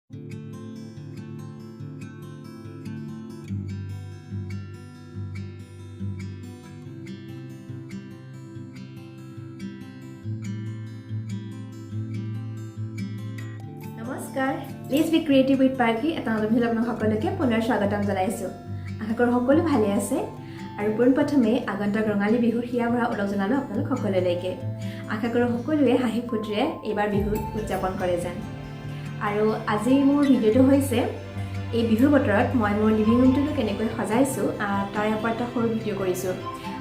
নমস্কাৰ, let's be creative with Parkhi এটা নতুন ভিডিঅ'ত আপোনালোক সকলোকে পুনৰ স্বাগতম জনাইছোঁ। আশা কৰোঁ সকলো ভালে আছে আৰু পোনপ্ৰথমে আগন্তুক ৰঙালী বিহুৰ হিয়া ভৰা ওলগ জনালোঁ আপোনালোক সকলোলৈকে। আশা কৰোঁ সকলোৱে হাঁহি ফূৰ্তিৰে এইবাৰ বিহু উদযাপন কৰে যেন। আৰু আজি মোৰ ভিডিঅ'টো হৈছে এই বিহুৰ বতৰত মই মোৰ লিভিং ৰুমটোনো কেনেকৈ সজাইছোঁ, তাৰে ওপৰত এটা সৰু ভিডিঅ' কৰিছোঁ।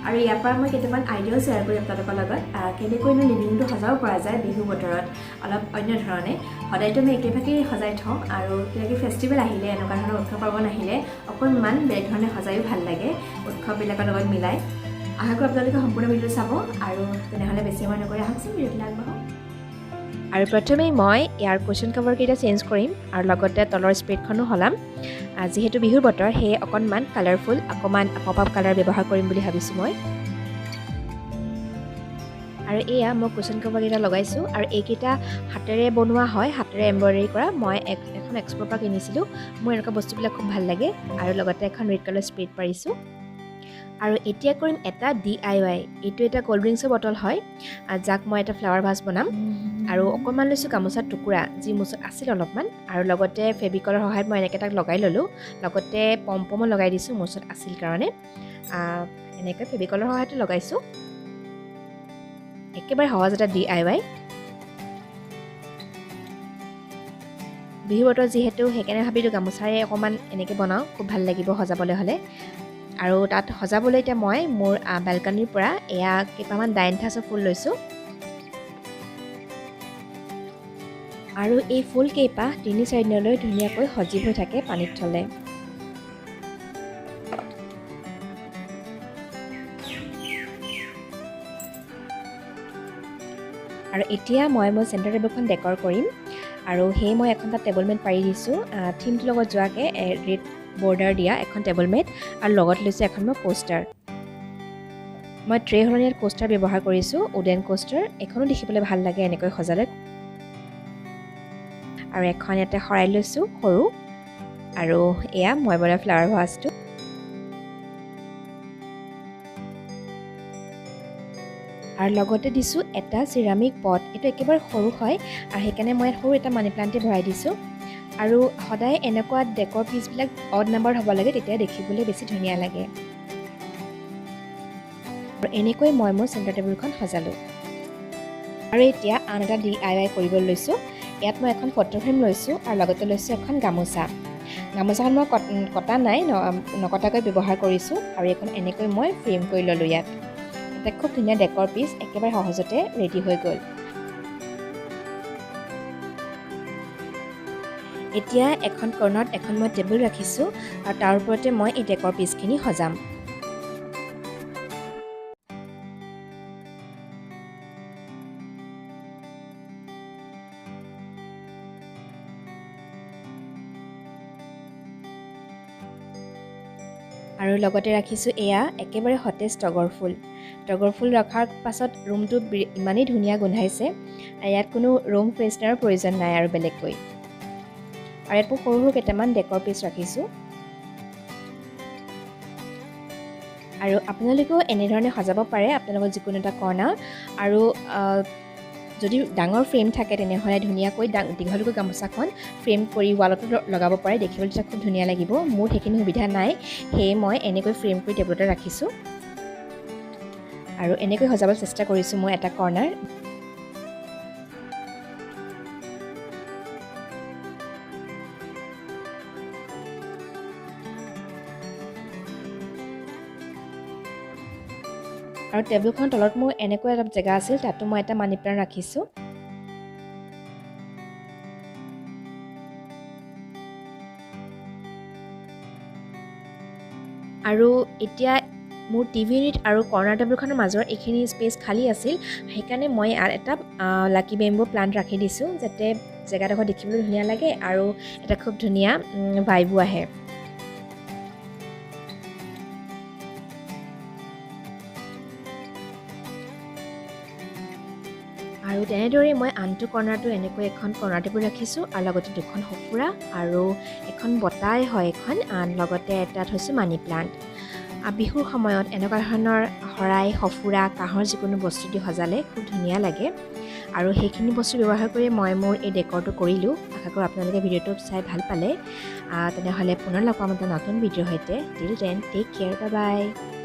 আৰু ইয়াৰ পৰা মই কেইটামান আইডিয়াও শ্বেয়াৰ কৰিম আপোনালোকৰ লগত, কেনেকৈনো লিভিং ৰুমটো সজাব পৰা যায় বিহু বতৰত অলপ অন্য ধৰণে। সদায়তো আমি একেভাগেই সজাই থওঁ আৰু কিবা কিবি ফেষ্টিভেল আহিলে, এনেকুৱা ধৰণৰ উৎসৱ পাৰ্বণ আহিলে অকণমান বেলেগ ধৰণে সজায়ো ভাল লাগে উৎসৱবিলাকৰ লগত মিলাই। আশা কৰোঁ আপোনালোকে সম্পূৰ্ণ ভিডিঅ'টো চাব আৰু তেনেহ'লে বেছি সময় নকৰি আহকচোন ভিডিঅ'টোলৈ আগবাঢ়োঁ। আৰু প্ৰথমেই মই ইয়াৰ কুশ্যন কভাৰকেইটা চেঞ্জ কৰিম আৰু লগতে তলৰ স্প্ৰেডখনো সলাম। যিহেতু বিহুৰ বতৰ, সেয়ে অকণমান কালাৰফুল, অকণমান পপ আপ কালাৰ ব্যৱহাৰ কৰিম বুলি ভাবিছোঁ মই। আৰু এয়া মই কুশ্যন কভাৰকেইটা লগাইছোঁ আৰু এইকেইটা হাতেৰে বনোৱা হয়, হাতেৰে এম্ব্ৰইডাৰী কৰা। মই এখন এক্সপ'ৰ পৰা কিনিছিলোঁ। মোৰ এনেকুৱা বস্তুবিলাক খুব ভাল লাগে। আৰু লগতে এখন ৰেড কালাৰ স্প্ৰেড পাৰিছোঁ। আৰু এতিয়া কৰিম এটা DIY। এইটো এটা ক'ল্ড ড্ৰিংকছৰ বটল হয়, যাক মই এটা ফ্লাৱাৰ ভাজ বনাম। আৰু অকণমান লৈছোঁ গামোচাৰ টুকুৰা, যি মোৰ ওচৰত আছিল অলপমান, আৰু লগতে ফেব্ৰিকলৰ সহায়ত মই এনেকৈ তাক লগাই ল'লোঁ। লগতে পম পমো লগাই দিছোঁ, মোৰ ওচৰত আছিল কাৰণে। এনেকৈ ফেব্ৰিকলৰ সহায়তে লগাইছোঁ। একেবাৰে সহজ এটা DIY। Bihu বতৰ যিহেতু, সেইকাৰণে ভাবিলোঁ গামোচাৰে অকণমান এনেকৈ বনাওঁ, খুব ভাল লাগিব সজাবলৈ হ'লে। আৰু তাত সজাবলৈ এতিয়া মই মোৰ বেলকনিৰ পৰা এয়া কেইপাহমান ডাইনথাছৰ ফুল লৈছোঁ। আৰু এই ফুল কেইপাহ 3-4 দিনলৈ ধুনীয়াকৈ সজীৱ হৈ থাকে পানীত থ'লে। আৰু এতিয়া মই মোৰ চেণ্টাৰ টেবুলখন ডেকৰ কৰিম। আৰু সেয়ে মই এখন তাত টেবুল মেট পাৰি দিছোঁ, থিমটোৰ লগত যোৱাকৈ ৰেড বৰ্ডাৰ দিয়া এখন টেবুল মেট, আৰু লগত লৈছোঁ এখন মই কোষ্টাৰ। মই ট্ৰে সলনি ইয়াত কোষ্টাৰ ব্যৱহাৰ কৰিছোঁ, উডেন কোষ্টাৰ। এইখনো দেখিবলৈ ভাল লাগে এনেকৈ সজালে। আৰু এখন ইয়াতে শৰাই লৈছোঁ সৰু। আৰু এয়া মই বনোৱা ফ্লাৱাৰ ভাজটো। আৰু লগতে দিছোঁ এটা চিৰামিক পট। এইটো একেবাৰে সৰু হয় আৰু সেইকাৰণে মই ইয়াত সৰু এটা মানি প্লান্টে ভৰাই দিছোঁ। আৰু সদায় এনেকুৱা ডেকৰ পিচবিলাক অড নাম্বাৰ হ'ব লাগে, তেতিয়া দেখিবলৈ বেছি ধুনীয়া লাগে। আৰু এনেকৈ মই মোৰ চেণ্টাৰ টেবুলখন সজালোঁ। আৰু এতিয়া আন এটা DIY কৰিবলৈ লৈছোঁ। ইয়াত মই এখন ফটো ফ্ৰেম লৈছোঁ আৰু লগতে লৈছোঁ এখন গামোচা। গামোচাখন মই কটা নাই, নকটাকৈ ব্যৱহাৰ কৰিছোঁ। আৰু এইখন এনেকৈ মই ফ্ৰেম কৰি ল'লোঁ। ইয়াত এটা খুব ধুনীয়া ডেকৰ পিচ একেবাৰে সহজতে ৰেডি হৈ গ'ল। এতিয়া এখন কৰ্ণাৰত এখন মই টেবুল ৰাখিছোঁ আৰু তাৰ ওপৰতে মই এই ডেকৰ পিচখিনি সজাম। আৰু লগতে ৰাখিছোঁ এয়া একেবাৰে সতেজ তগৰ ফুল। তগৰ ফুল ৰখাৰ পাছত ৰুমটো ইমানেই ধুনীয়া গোন্ধাইছে, ইয়াত কোনো ৰুম ফ্ৰেছনাৰৰ প্ৰয়োজন নাই আৰু বেলেগকৈ। আৰু ইয়াত মই সৰু সৰু কেইটামান ডেকৰ পিচ ৰাখিছোঁ। আৰু আপোনালোকেও এনেধৰণে সজাব পাৰে আপোনালোকৰ যিকোনো এটা কৰ্ণাৰ। আৰু যদি ডাঙৰ ফ্ৰেম থাকে তেনেহ'লে ধুনীয়াকৈ দীঘলকৈ গামোচাখন ফ্ৰেম কৰি ৱালতো লগাব পাৰে, দেখিবলৈ তেতিয়া খুব ধুনীয়া লাগিব। মোৰ সেইখিনি সুবিধা নাই, সেয়ে মই এনেকৈ ফ্ৰেম কৰি টেবুলতে ৰাখিছোঁ। আৰু এনেকৈ সজাবলৈ চেষ্টা কৰিছোঁ মই এটা কৰ্ণাৰ। আৰু টেবুলখনৰ তলত মোৰ এনেকুৱা এটা জেগা আছিল, তাতো মই এটা মানি প্লাণ্ট ৰাখিছোঁ। আৰু এতিয়া মোৰ টিভি ইউনিট আৰু কৰ্ণাৰ টেবুলখনৰ মাজৰ এইখিনি স্পেচ খালী আছিল, সেইকাৰণে মই ইয়াত এটা লাকি বেম্বু প্লাণ্ট ৰাখি দিছোঁ, যাতে জেগাডোখৰ দেখিবলৈ ধুনীয়া লাগে আৰু এটা খুব ধুনীয়া ভাইবো আহে। আৰু তেনেদৰে মই আনটো কৰ্ণাৰটো এনেকৈ এখন কৰ্ণাৰ টেবুল ৰাখিছোঁ আৰু লগতে দুখন সঁফুৰা আৰু এখন বটাই হয় এখন, লগতে এটা থৈছোঁ মানি প্লাণ্ট। বিহুৰ সময়ত এনেকুৱা ধৰণৰ শৰাই, সঁফুৰা, কাঁহৰ যিকোনো বস্তু দি সজালে খুব ধুনীয়া লাগে। আৰু সেইখিনি বস্তু ব্যৱহাৰ কৰি মই মোৰ এই ডেকৰটো কৰিলোঁ। আশা কৰোঁ আপোনালোকে ভিডিঅ'টো চাই ভাল পালে। তেনেহ'লে পুনৰ লগ পাম এটা নতুন ভিডিঅ'ৰ সৈতে। Till then, take care, bye bye.